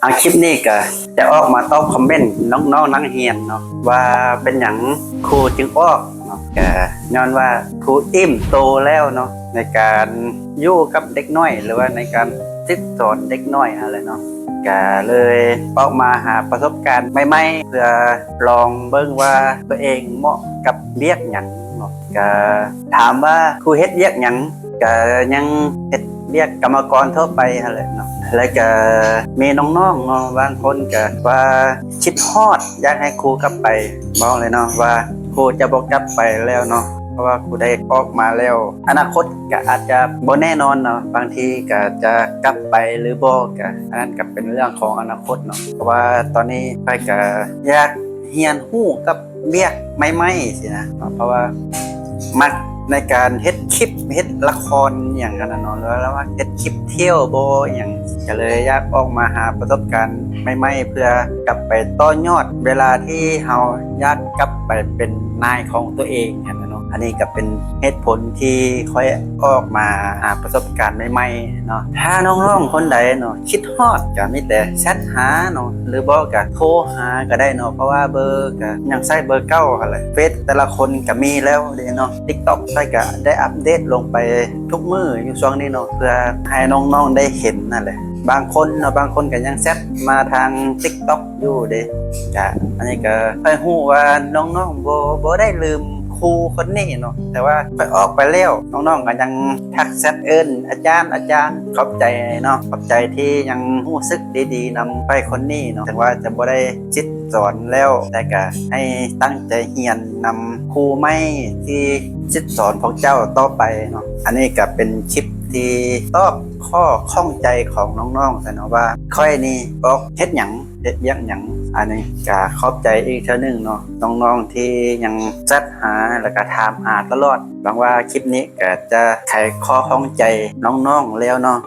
ອ່າ ຄລິບນີ້ກໍຈະອອກມາຕອບຄອມເມັນນ້ອງໆນັກຮຽນເນາະ ວ່າເປັນຫຍັງຄູຈຶ່ງອອກເນາະ ກໍຍ້ອນວ່າຄູອີ່ມໂຕແລ້ວເນາະ ໃນການຢູ່ກັບເດັກນ້ອຍ ຫຼືວ່າໃນການສິດສອນເດັກນ້ອຍຫັ້ນແຫຼະເນາະ ກໍເລີຍອອກມາຫາປະສົບການໃໝ່ໆ ເພື່ອລອງເບິ່ງວ່າຕົວເອງເໝາະກັບວຽກຫຍັງເນາະ ກໍຖາມວ່າຄູເຮັດວຽກຫຍັງ ກະຍັງເຮັດວຽກກຳມະກອນທົ່ວໄປຫັ້ນແຫຼະເນາະ ແລ້ວກະມີນ້ອງໆເນາະ ບາງຄົນກະວ່າຄິດຮອດ ຢາກໃຫ້ຄູກັບໄປ ບອກເລີຍເນາະວ່າຄູຈະບໍ່ກັບໄປແລ້ວເນາະ ເພາະວ່າຄູໄດ້ອອກມາແລ້ວ ອະນາຄົດກະອາດຈະບໍ່ແນ່ນອນເນາະ ບາງທີກະຈະກັບໄປຫຼືບໍ່ ກະອັນນັ້ນກະເປັນເລື່ອງຂອງອະນາຄົດເນາະ ເພາະວ່າຕອນນີ້ຂ້ອຍກະຢາກຮຽນຮູ້ກັບ ວຽກໃໝ່ໆຊີ້ນະເນາະ ເພາະວ່າມັກໃນການເຮັດຄລິບ ເຮັດລະຄອນອີ່ຫຍັງຫັ້ນນະເນາະ ຫຼືວ່າເຮັດຄລິບທ່ຽວບໍ ອີ່ຫຍັງ ກະເລີຍຢາກອອກມາຫາປະສົບການໃໝ່ໆ ເພື່ອກັບໄປຕໍ່ຍອດເວລາທີ່ເຮົາຢາກກັບໄປເປັນນາຍຂອງຕົວເອງຫັ້ນນະເນາະ ອັນນີ້ກະເປັນເຫດຜົນທີ່ຂ້ອຍອອກມາຫາປະສົບການໃໝ່ໆເນາະ ຖ້ານ້ອງໆຄົນໃດເນາະ ຄິດຮອດກະມີແຕ່ແຊັດຫາເນາະ ຫຼືບໍ່ກະໂທຫາກະໄດ້ເນາະ ເພາະວ່າເບີກະຍັງໃຊ້ເບີເກົ່າຫັ້ນແຫຼະ ເຟສແຕ່ລະຄົນກະມີແລ້ວເດ້ເນາະ ຕິກຕັອກຂ້ອຍກະໄດ້ອັບເດດລົງໄປທຸກມື້ຢູ່ຊ່ວງນີ້ເນາະ ເພື່ອໃຫ້ນ້ອງໆໄດ້ເຫັນຫັ້ນແຫຼະ ບາງຄົນເນາະ ບາງຄົນກະຍັງແຊັດມາທາງຕິກຕັອກຢູ່ເດ້ ກະອັນນີ້ກະຂ້ອຍຮູ້ວ່ານ້ອງໆບໍ່ ບໍ່ໄດ້ລືມ ຄູຄົນນີ້ເນາະ ແຕ່ວ່າຂ້ອຍອອກໄປແລ້ວ ນ້ອງໆກໍຍັງທັກແຊັດເອີ້ນ ອາຈານ ອາຈານ ຂອບໃຈເນາະ ຂອບໃຈທີ່ຍັງຮູ້ສຶກດີໆນຳຂ້ອຍຄົນນີ້ເນາະ ເຖິງວ່າຈະບໍ່ໄດ້ສິດສອນແລ້ວ ແຕ່ກໍໃຫ້ຕັ້ງໃຈຮຽນນຳຄູໃໝ່ທີ່ສິດສອນພວກເຈົ້າຕໍ່ໄປເນາະ ອັນນີ້ກໍເປັນຄລິບທີ່ຕອບຂໍ້ຂ້ອງໃຈຂອງນ້ອງໆຊະເນາະ ວ່າຂ້ອຍນີ້ອອກເຮັດຫຍັງ ເຮັດວຽກຫຍັງ ອັນນີ້ກະຂອບໃຈອີກເທື່ອໜຶ່ງເນາະ ນ້ອງໆທີ່ຍັງແຊັດຫາ ແລ້ວກະຖາມຫາຕະຫຼອດ ຫວັງວ່າຄລິບນີ້ກະຈະໄຂຂໍ້ຂ້ອງໃຈນ້ອງໆແລ້ວເນາະ